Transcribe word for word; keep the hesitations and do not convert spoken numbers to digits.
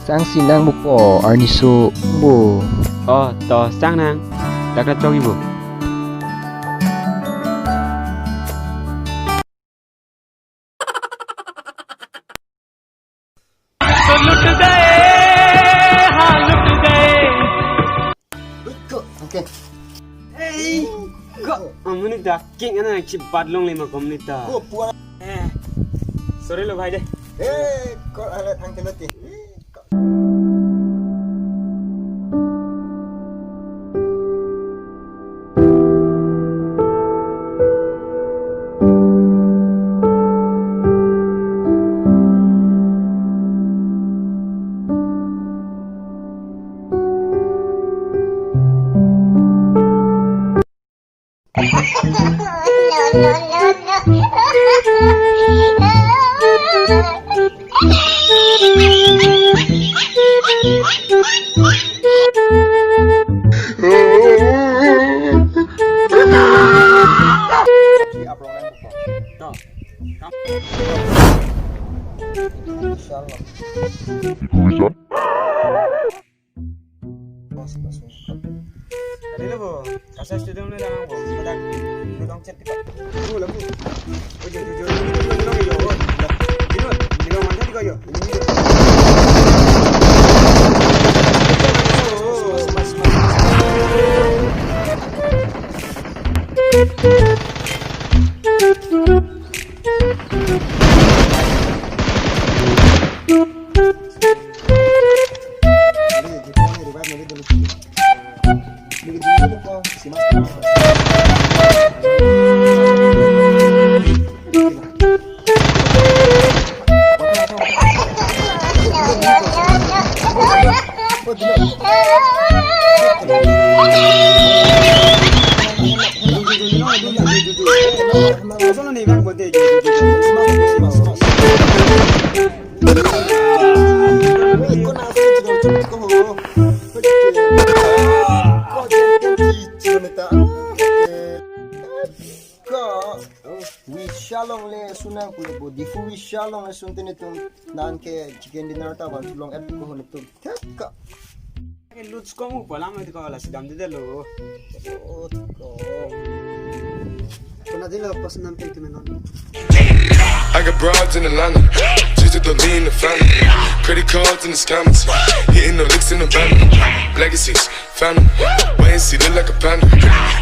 Sang si nang bupo, arniso bo. Oh, to sang nang. Dak dak chok ibu. तो लुट गए, हाँ लुट गए। Okay. Hey, ko amuni dak king ana chibat longle ma kom nita. Ko puan. Eh, sorry lo bhai de. Eh, ko ala thang kena ti. Tadi lo bo, kasa studio ne lang bo, pada, ne dong chat kita. Oh, lagu. Oh, jo, jo, jo, jo, jo, jo, jo, jo, jo. Ini, ini lo mana juga yo? Ini, ini. Oh, mas, mas, mas. Ko, wi shalong le sunang kule bo, Diphu wi shalong le sun tene tum nan ke chicken dinner ta van long et ko hone tum. Thek ka. Ke lut sko mu palam et ko la sidam de lo. Oh, ko. Kona dilo pas nam pe tum non. I got broads in Atlanta, just to lean the family. Credit cards and the scammers, hitting the licks in the van. Legacies, family, wait and see, look like a panda.